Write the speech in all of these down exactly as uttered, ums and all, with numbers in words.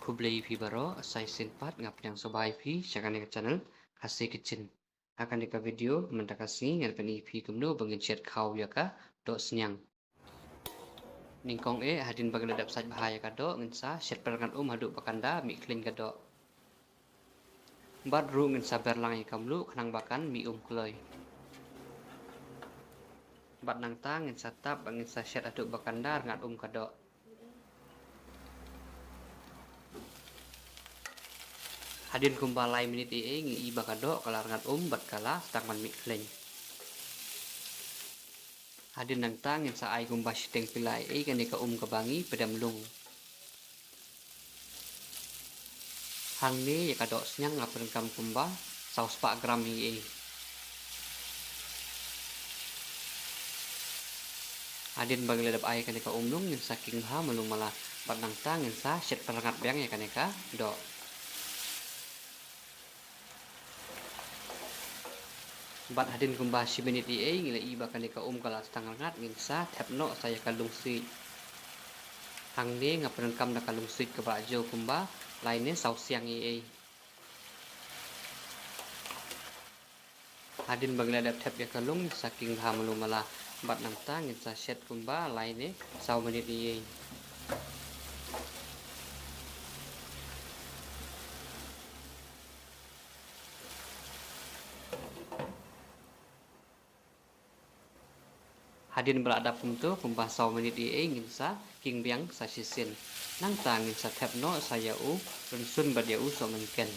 Khublei ïa phi baroh, sa shisien pat nga pdiang sngewbha ïa phi sha kane ka channel Khasi Kitchen. Ha kane ka video mynta ka sngi ngan pyni ïa phi kumno ba ngin shet khaw ïa ka doh sniang. Nyngkong eh hadien ba ngi la dep sait bha ïa ka doh, ngin sa shet pyrngat um haduh ba kan da mih khlaiñ ka doh. Bad ruh ngin sa ber lang ïa ka mluh khnang ba kan mih um kloi. Bad nangta ngin sa tap bad ngin sa shet haduh ba kan da rngat um ka doh. Hadien kumba lai minit ei ei ngi i ba ka doh ka la rngat um bad ka la sdang ban mih khlaiñ. Hadien nangta ngin sa ai kumba shiteng pila ei ei kane ka um kaba ngi pdem lung. Hangne ïa ka doh sniang nga pyndonkam kumba saw spah gram ei ei. Hadien ba ngi la dep ai kane ka um lung ngin sa king bha malu mala bad nangta ngin sa shet pyrngat biang ïa kane ka doh. Bad hadien kumba shi minit ei ei ngi la i ba kane ka um ka la sdang rngat, ngin sa thep noh sa ïa ka lungsiej. Hangne nga pyndonkam da ka lungsiej kaba ju kumba lai ne saw siang ei ei. Hadien ba ngi la dep thep ïa ka lung ngin sa king bha malu mala bad nangta ngin sa shet kumba lai ne saw minit ei ei. Hadien ba la dap kumto kumba saw minit ei ei ngin sa king biang sa shisien. Nangta ngin sa thep noh sa ïa u rynsun bad ïa u sohmynken.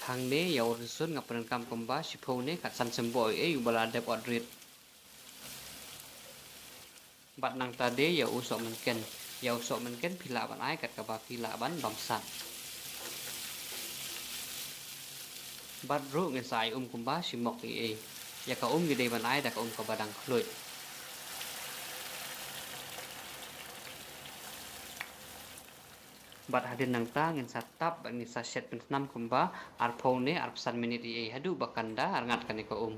Hangne ïa u rynsun nga pyndonkam kumba shiphew ne khatsan symboh ei ei uba la dep ot rit. Bad nangta de ïa u sohmynken. Ïa u sohmynken phi lah ban ai kat kaba phi lah ban bamsap. Bad ruh ngin sa ai um kumba shi mok ei ei. Ïa ka um ngi dei ban ai da ka um kaba dang khluit. Bad hadien nangta ngin sa tap bad ngin sa shet pynthnam kumba arphew ne arphew san minit ei ei haduh ba kan da rngat kane ka um.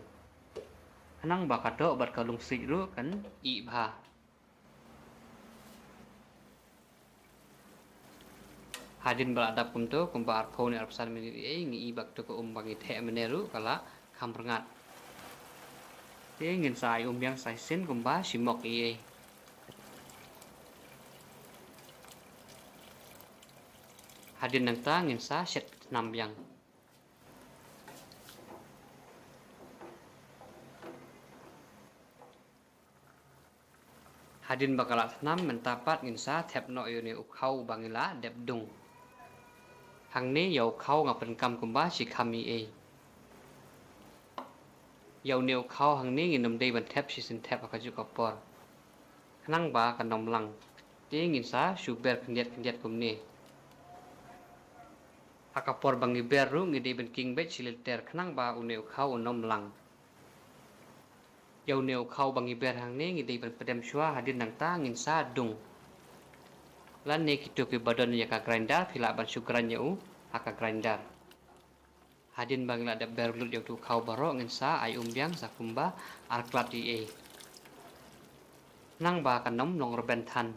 Khnang ba ka doh bad ka lungsiej ruh kan ih bha. Hadien ba la dap kumto kumba arphew ne arphew san minit ei ei ngi i ba kato ka um ba ngi theh mynne ruh ka la kham rngat. Te ngin sa ai um biang sa shisien kumba shi mok ei ei. Hadien nangta ngin sa shet pynthnam biang. Hadien ba ka la thnam mynta pat ngin sa thep noh ïa une u khaw uba ngi la dep dung. Hangne ïa u khaw nga pyndonkam kumba shi kham ei ei. Ïa une u khaw hangne ngin ym dei ban thep shisien thep ha kajuh ka por. Khnang ba kan ym lang. Te ngin sa shu ber khyndiat khyndiat kumne. Ha ka por ba ngi ber ruh ngi dei ban king beit shi lynter khnang ba une u khaw un ym lang. Ïa une u khaw ba ngi ber hangne ngi dei ban pdem shuwa hadien nangta ngin sa dung. Lane kito kiba don ïa ka grinder phi lah ban shu grind ïa u ha ka grinder. Hadien ba ngi la dep ber lut ïa uto u khaw baroh ngin sa ai um biang sa kumba ar klat ei ei. Khnang ba kan ym long rben than.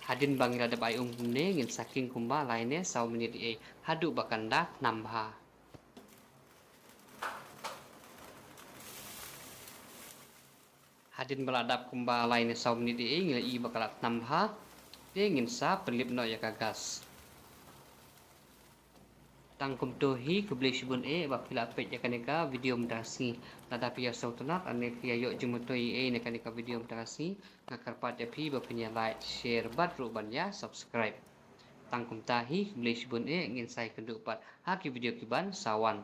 Hadien ba ngi la dep ai um kumne ngin sa king kumba lai ne saw minit ei ei haduh ba kan da thnam bha. Hadien ba la dap kumba lai ne saw minit ei ei ngi la i ba ka la thnam bha. Te ngin sa pynlip noh ïa ka gas. Tang kumto hi, khublei shibun eh ba phi la peit ïa kane ka video mynta ka sngi. Lada phi ïa sngewtynnat lane phi ïa ïoh jingmyntoi ei ei na kane ka video mynta ka sngi, nga kyrpad ïa phi ba phin ïa like, share bad ruh ban ïa subscribe. Tang kumta hi, khublei shibun eh, ngin sa ïakynduh pat ha ki video kiban sa wan.